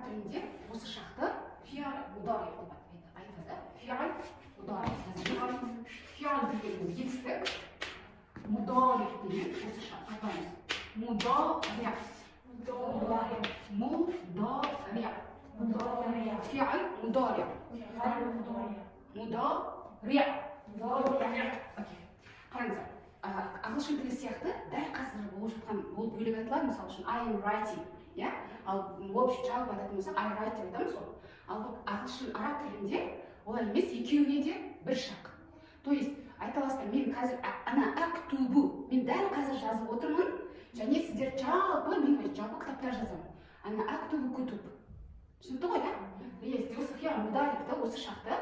Тілінде осы шақты фиал мудари деп айтады. Фиал мудари. Фиал деген ол етістік, мудари деген осы шақ. Айтамыз: мудари, мудари, фиал мудари, мудари. Окей, қараңыздар, ағылшын тілі сияқты дәл қазір болып жатқан ол бөлек айтылады. Мысалы үшін, «I am writing», иә. Ал в общем, жалпы айтатын болсақ, «I write» деп айтамыз ғой. Ал вот ағылшын, араб тілінде олай емес, екеуіне де бір шақ. То есть айта аласыздар: мен қазір ана актубу, мен дәл қазір жазып отырмын. Және сіздер жалпы, мен жалпы кітаптар жазамын, ана актубу кутуб. Түсінікті ғой, иә? Есть осы фиал мударикті, осы шақты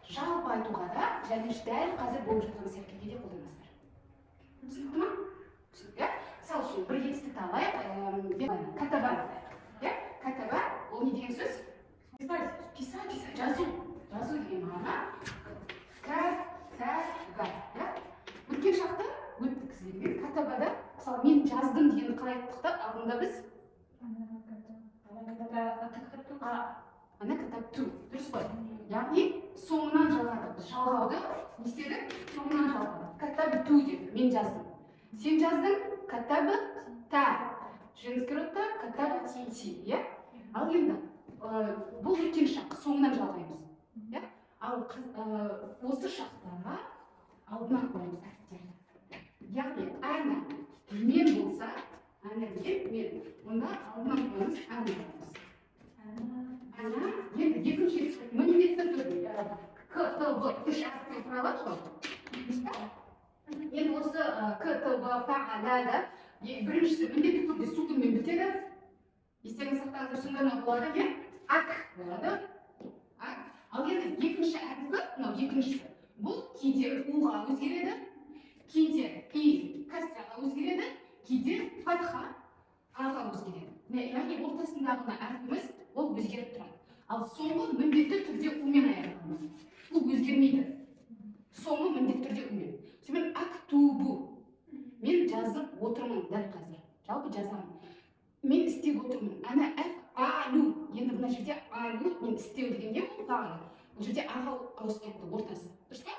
жалпы айтуға да және дәл қазір болып жатқан іс әрекетке де қолданасыздар. Түсінікті ма? Түсінікті, иә. Мысалы үшін, бір етістікті алайық, катаба, иә. Катаба ол не деген сөз? Писать, жазу, жазу деген мағына. Катаба, иә. Өткен шақта өттік сіздермен. Катабада, мысалы, мен жаздым дегенді қалай айттық та алдында біз? Ана катабту, дұрыс қой. Яғни соңынан жалғадық біз жалғауды. Не істедік? Соңынан жалғадық. Катабту дедік, мен жаздым. Сен жаздың: катаб та, женский род та, катабти, иә. Ал енді бұл өткен шақ, соңынан жалғаймыз, иә. Ал осы шақта алдынан қоямыз әріптерді. Яғни әна мен болса, әна деген мен, онда алдынан қоямыз, әна қоямыз. Ана. Енді екінші етістік міндетті түрде к, т, б, үш әріптен құралады ғой, дұрыс па? Енді осы к, т, б, фа, да, біріншісі міндетті түрде сукунмен бітеді, естеріңізде сақтаңыздар. Сонда мынау болады не? Ак болады, ак. Ал енді екінші әрпі, мынау екіншісі, бұл кейде уға өзгереді, кейде и кәсраға өзгереді, кейде фатха аға өзгереді. Яғни ортасындағы мына әрпіміз, ол өзгеріп тұрады. Ал соңы міндетті түрде умен аяқталамыз, бұл өзгермейді. Соңы міндетті түрде умен. Сонымен, актубу, мен жазып отырмын дәл қазір, жалпы жазамын, мен істеп отырмын. Ана афалу. Енді мына жерде алу, мен істеу деген не ол? Фағала. Бұл жерде аға ауысып кетті ортасы, дұрыс па?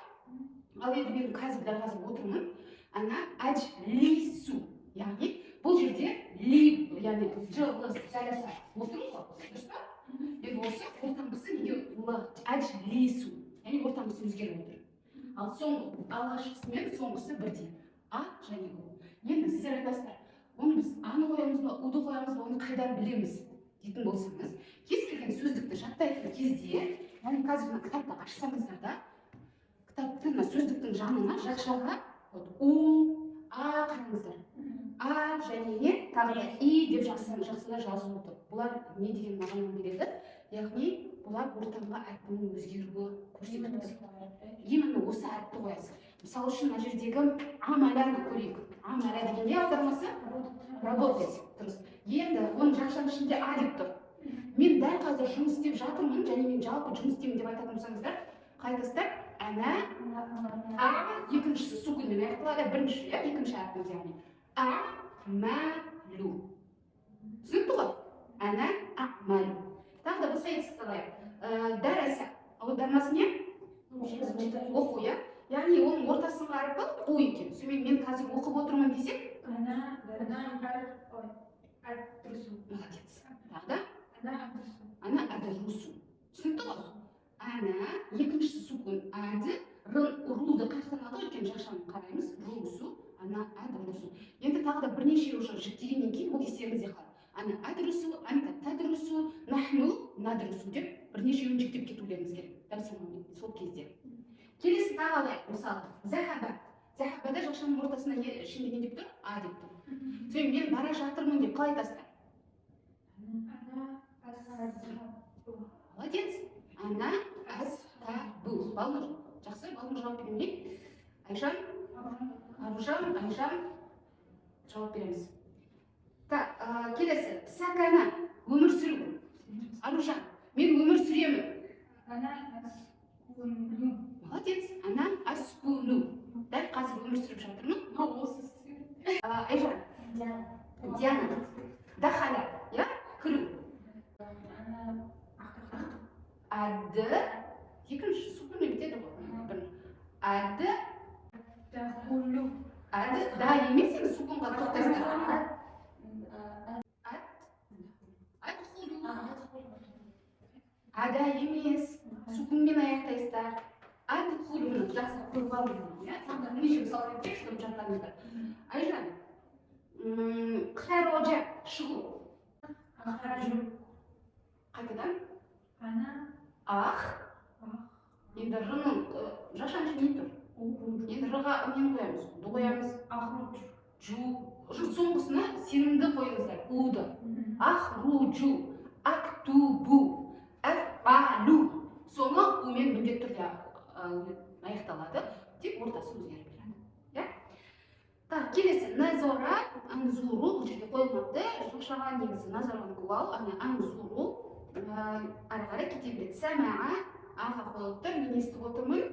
Ал енді мен қазір, дәл қазір отырмын. Ана аджлису. Яғни бұл жерде ли, яғни ж, л жайласа отырмын ғой, дұрыс па? Енді осы ортаңғысы неге л? Аджлису, яғни ортаңғысы өзгеріп отыр. Ал соңғы, алғашқысы мен соңғысы бірдей, а және у. Енді сіздер айтасыздар: оны біз аны қоямыз ба, уды қоямыз ба, оны қайдан білеміз дейтін болсаңыз, кез келген сөздікті жаттайтын кезде, яғни қазір мына кітапты ашсаңыздар да, кітаптың, мына сөздіктің жанына, жақшаға вот у, а қараңыздар, а және не, тағы да и деп жақсы, жақсыда жазылып тұр. Бұлар не деген мағынаны береді? Яғни бұлар ортаңғы әрпінің өзгеруі көрсетіп тұр. Именно осы әріпті қоясыз. Мысалы үшін, мына жердегі амаляны көрейік. Амаля деген не аудармасы? Работать, дұрыс. Енді оның жақшаның ішінде а деп тұр. Мен дәл қазір жұмыс істеп жатырмын және мен жалпы жұмыс істеймін деп айтатын болсаңыздар, қалай айтасыздар? Әна а, екіншісі сукунмен аяқталады, бірінші, иә, екінші әрпіміз, яғни а мә лу. Түсінікті ғой? Әна амалу. Тағы да басқа етістікті алайық. Дәрәсә аудармасы не? Оқу, иә. Яғни оның ортасындағы әрпі у екен. Сонымен, мен қазір оқып отырмын десек? Ана ар, ой, адрусу. Молодец. Тағы да? Ана адрусу. Ана адрусу. Түсінікті ғой? Ана, екіншісі сукун, ад, руды қай жақтан алдық? Өйткені жақшаны қараймыз, русу, ана адрусу. Енді тағы да бірнеше уже жіктегеннен кейін ол естеріңізде қалады. Ана адрусу, анта тадрусу, нахну надрусу деп бірнешеуін жіктеп кетулеріңіз керек дәл сол кезде. Келесі тағы алайық, мысалы, захаба. Захабада жақшаның ортасында не, ішінде не деп тұр? А деп тұр. Сонымен, мен бара жатырмын деп қалай айтасыздар? Ана азхабу. Молодец. Ана азхабу. Балнұр, жақсы. Балнұр жауап бермей. Айжан, Аружан, Айжан, жауап береміз. Так, келесі. Сакана, өмір сүру. Аружан, мен өмір сүремін. Ана аскуну. Молодец. Ана аскуну. Дәл қазір өмір сүріп жатырмын. Айжан, Диана. Дахала, иә? Кіру. Ана Әді. Екінші сукунмен бітеді ғой. Бір. Әді. Дахулю. Әді. Да емес, енді сукунға тоқтайсыздар. Ат. Адхулу. Ада емес. Сукунмен аяқтайсыздар. Адхулу. Міне, жақсы қойып алыңыз, иә? Тағы да бірнеше мысал келтірейік, чтобы жаттаңыздар. Айжан. Хароджа. Шығу. Ахаражу. Қайтадан. Ана. Ах. Енді рының жашан не тұр? Енді рға нені қоямыз? Ду қоямыз. Ахруджу. Жу. Уже соңғысына сенімді қойыңыздар. Уды. Ахруджу. Актубу. Әфалу. Соңы умен міндетті түрде аяқталады. Тек ортасы өзгеріп тұрады. Иә? Так, келесі назара, анзуру бұл жерде қойылмапты. Жақшаға негізі назараның уау, ана анзуру. Ары қарай кете береді. Сәмаа, аға қойылып тұр, мен естіп отырмын.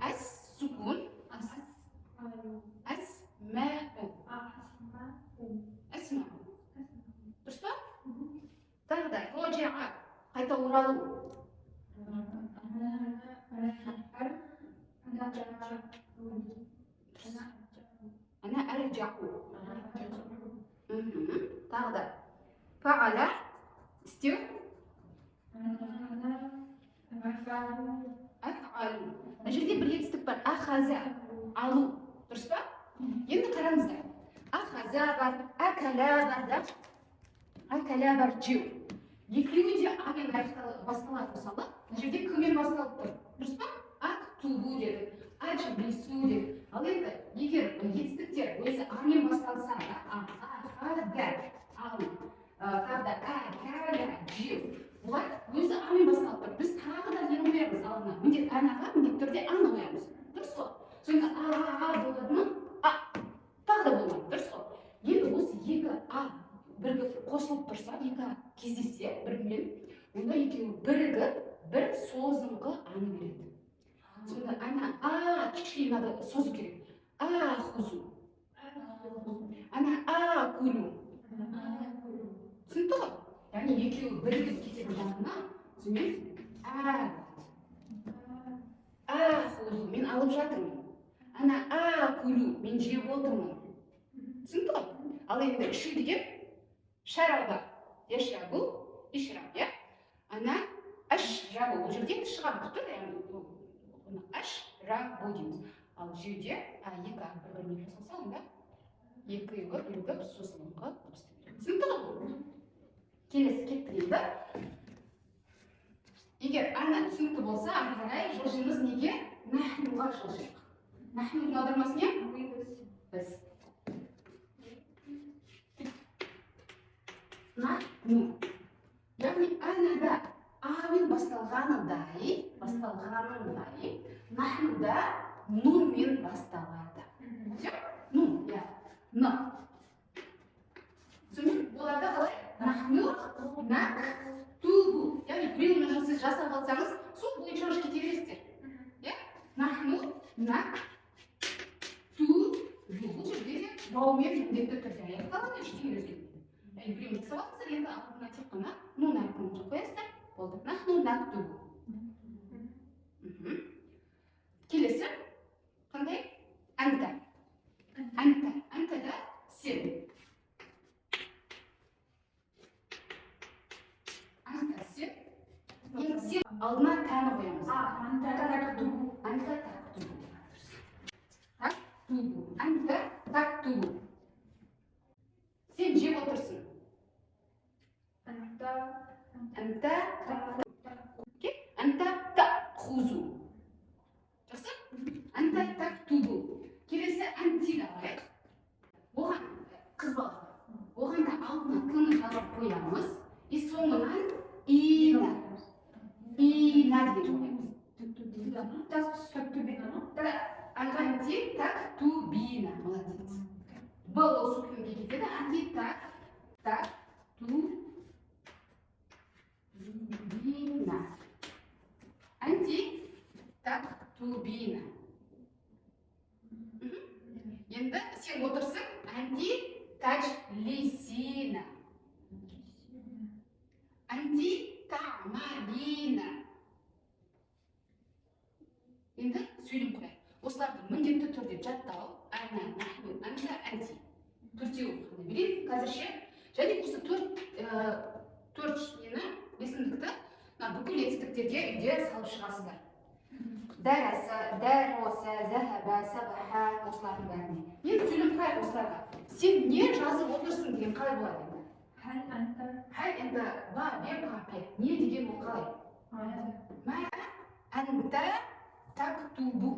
Әс сукун, әс мәу, әс мәу. Дұрыс па? Тағы да рожиа, қайта оралу. Дұрыс. Ана әржау. Тағы да фаала, істеу. Афалу. Мына жерде бір етістік бар. Ахаза, алу. Дұрыс па? Енді қараңыздар. Ахаза бар, әкәлә бар да. Әкәлә бар, жеу. Екеуі де амен басталады мысалы. Мына жерде к-мен басталып тұр. Дұрыс па? Ак тубу дедік. Аджлису дедік. Ал енді егер етістіктер өзі амен басталса, а, а, ха, да, алу. Тағы да әкәлә, жеу. Бұлар өзі амен басталып тұр. Біз тағы да нені қоямыз алдына? Міндет анаға міндетті түрде аны қоямыз. Дұрыс қой? Сонда а, а, а болады ма? А. Тағы да болмайды. Дұрыс қой? Енді осы екі а бірігіп қосылып тұрса, екі а кездессе бірімен, онда екеуі бірігіп бір созымқы аны береді. Сонда ана а кішкене надо созу керек. А хузу. Ана а кулю. Түсінікті ғой? Яғни екеуі бірігіп кететін жағына сонымен а болады. А хузу, мен алып жатырмын. Ана а кулю, мен жеп отырмын. Түсінікті ғой? Ал енді ішу деген шараба. Яшрабу, ишраб, иә? Ана ашрабу. Бұл жерде шыға бітіп тұр, яғни оны ашрабу дейміз. Ал жеуде а екі а бір біріне қосылса, онда екеуі бірігіп созылыңқы дыбысты береді. Түсінікті ғой? Келесі кеттік енді. Егер ана түсінікті болса, ары қарай жылжимыз неге? Нахнуға жылжиық. Нахнудың аудармасы не? Біз. Нахну. Яғни анада амен басталғанындай, нахнуда нунмен басталады. Всё? Нун, иә. Н. Сонымен болады қалай? Нахну, нак, тубу. Яғни біреуін сіз жасап алсаңыз, сол бойынша уже кете бересіздер. Иә? Нахну, нак, ту, бу. Бұл жерде де ваумен міндетті түрде аяқталады, ештеңе өзгермейді. Яғни біреуін жасап алыңыздар, енді алдына тек қана нун әрпін қоясыздар. Болды. Нахну, нак, тубу. Келесі қандай? Әнта. Әнта. Әнта да сен. Әнта сен. Енді сен алдына тәні қоямыз. Әнта тактубу. Тактубу. Әнта тактубу. Сен жеп отырсың. Әнта. Әнта тахузу. Жақсы? Әнта тактубу. Келесі әнтиді алайық. Оған қыз бала. Оған да алдына к-ны жалғап қоямыз. И соңынан ина. Ина деген қоямыз. Анти тактубина. Молодец. Б ол сукунге кетеді. Анти так так ту бина. Анти тактубина. Енді сен отырсың, анти таджлисина. Тасмаина. Енді сөйлем құрайық. Осыларды міндетті түрде жаттау. Ана, нахну, анта, анти. Төртеуін ғана берейін қазірше. Және осы төрт нені, бесіндікті мына бүкіл етістіктерге үйде салып шығасыздар. Дәрәсә, дәроса, зәһәбә, сабаха, осылардың бәріне. Енді сөйлем құрайық осыларға. Сен не жазып отырсың деген қалай болады енді? هل أنت Хәл енді ба, бе, па, пе. Не деген ол қалай? ماذا Мә әнта тактубу.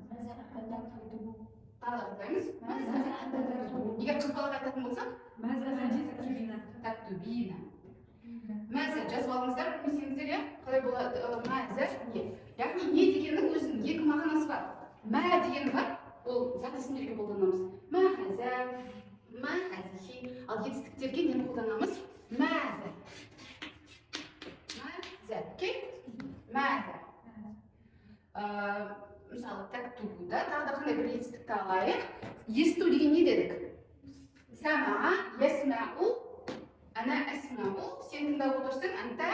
ماذا أنت تكتب؟ Тағы да қайталаймыз. ماذا أنت تكتب؟ Егер қыз балаға айтатын болсақ, ماذا أنت تكتبين؟ тактубина. Мәзә жазып алыңыздар, білмесеңіздер, иә? Қалай болады? Мәзә не? Яғни не дегеннің өзінің екі мағынасы бар. Мә деген бар, ол зат есімдерге қолданамыз. Мә хаза, мә хазихи. Ал етістіктерге нені қолданамыз? Мәзә. Мәзә, окей? Мәзә. Мысалы, тактубуда тағы да қандай бір етістікті алайық? Есту деген не дедік? Самаа, ясмау, ана асмау. Сен тыңдап отырсың, анта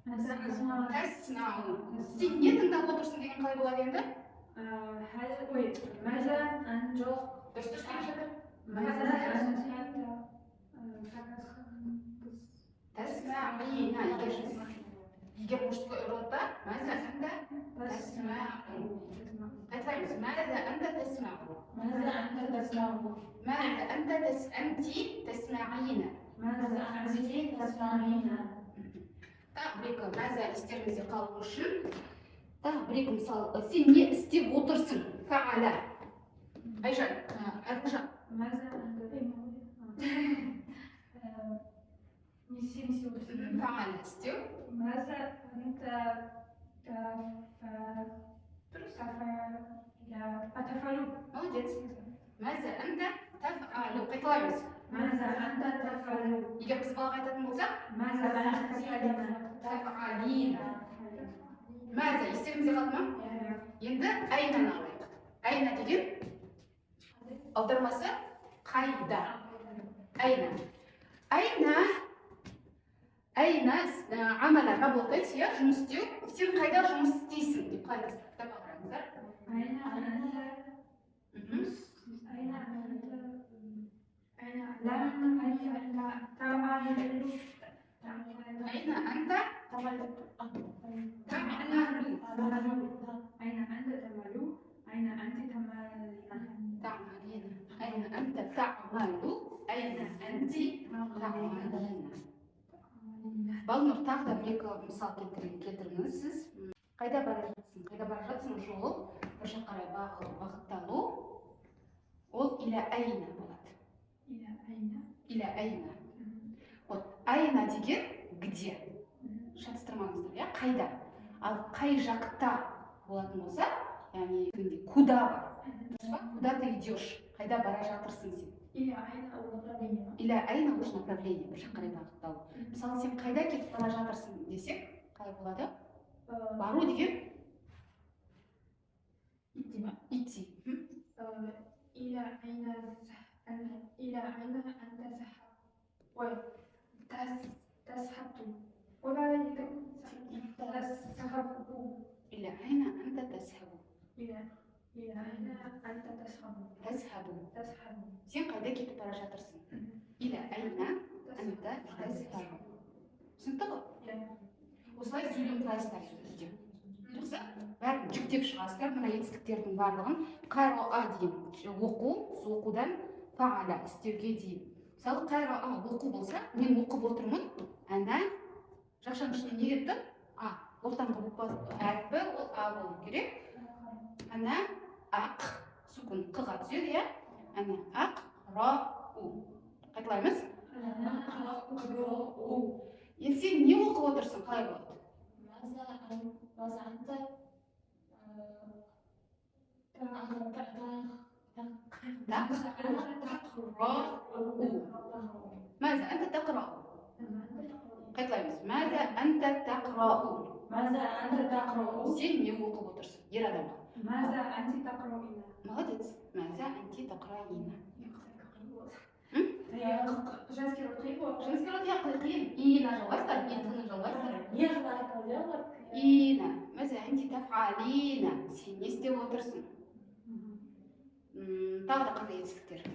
أنت أسمع. тасмау. Сен не тыңдап отырсың деген қалай болады енді? هل ой ماذا أنت Жоқ, дұрыс, дұрыс келе жатыр. ماذا أنت Тасмаина. Егер мужской родта, маза анта тасмау. Қайталаймыз. Маза анта тасмау. ماذا أنت تسمع؟ Маза анта тас анти тасмаина. ماذا أنت تسمعين؟ Тағы бір екі маза естеріңізде қалу үшін тағы бір екі мысал. Сен не істеп отырсың? Фаала. Айжан, Аружан. ماذا أنت نسي نسي. Фаала істеу. ماذا أنت تفعل؟ Молодец. Маза анта тафалу. Қайталаймыз. ماذا أنت تفعل؟ Егер қыз балаға айтатын болсақ, ماذا أنت تفعلين؟ тафалина. Маза естеріңізде қалды ма? Енді айнаны алайық. Айна деген аудармасы қайда. Айна. Айна. Айна амала работать, иә, жұмыс істеу. Сен қайда жұмыс істейсің деп қалай айтасыз? Кітапқа қараңыздар. أين أنت؟ Мхм. أين أنت؟ أين لم أين تعمل؟ Айна анта تعمل. تعمل. أين أنت تعمل؟ أين أنت تعملين؟ تعملين. أين أنت تعمل؟ أين أنت تعملين؟ Балнұр, тағы да бір екі мысал келтіріңіз сіз. Қайда бара жатсың? Қайда бара жатсың? Жол бір жаққа қарай бағытталу. Ол иля айна болады. إلى أين؟ Иля айна. Вот айна деген где? Шатыстырмаңыздар, иә, қайда. Ал қай жақта болатын болса, яғни куда бар. Дұрыс па? Куда ты идешь? Қайда бара жатырсың сен? إلى أين أو направление? Или айна уж направление, бір жаққа қарай бағытталу. Мысалы, сен қайда кетіп бара жатырсың десек, қалай болады? Бару деген Идти ма? Идти. Мхм. إلى أين إلى أين أنت تذهب؟ ой تذهب ولا تذهب. إلى أين أنت تذهب؟ إلى أين أنت تذهب؟ تذهب. تذهب. Сен қайда кетіп бара жатырсың? إلى أين أنت تذهب. Түсінікті ғой? Осылай сөйлем құрайсыздар үйде. Жақсы, бәрін жіктеп шығасыздар мына етістіктердің барлығын. Қароа деген оқу, сол оқудан фаала істеуге дейін. Мысалы, қароа оқу болса, мен оқып отырмын. Ана жақшаның ішіне не кетті? А ортаңғы буква әрпі, ол а болу керек. Ана ақ сукун қға түседі, иә. Ана ақ ра у. Қайталаймыз. Енді сен не оқып отырсың, қалай болады? ماذا أنت تقرأ. ماذا أنت تقرأ؟ قайталаймыз. ماذا أنت تقرأ؟ ماذا أنت تقرأ؟ Сен не оқып отырсың ер адамға? ماذا أنت تقرأين؟ Молодец. ماذا أنت تقرأين؟ Женский род қиын ғой. Женский род, иә, қиын. И-ні жалғайсыздар, и т-ны жалғайсыздар. Не ғана айтылды, иә, олардікі? Ина. Маза әнти тафалина. Сен не істеп отырсың? Тағы да қандай етістіктер?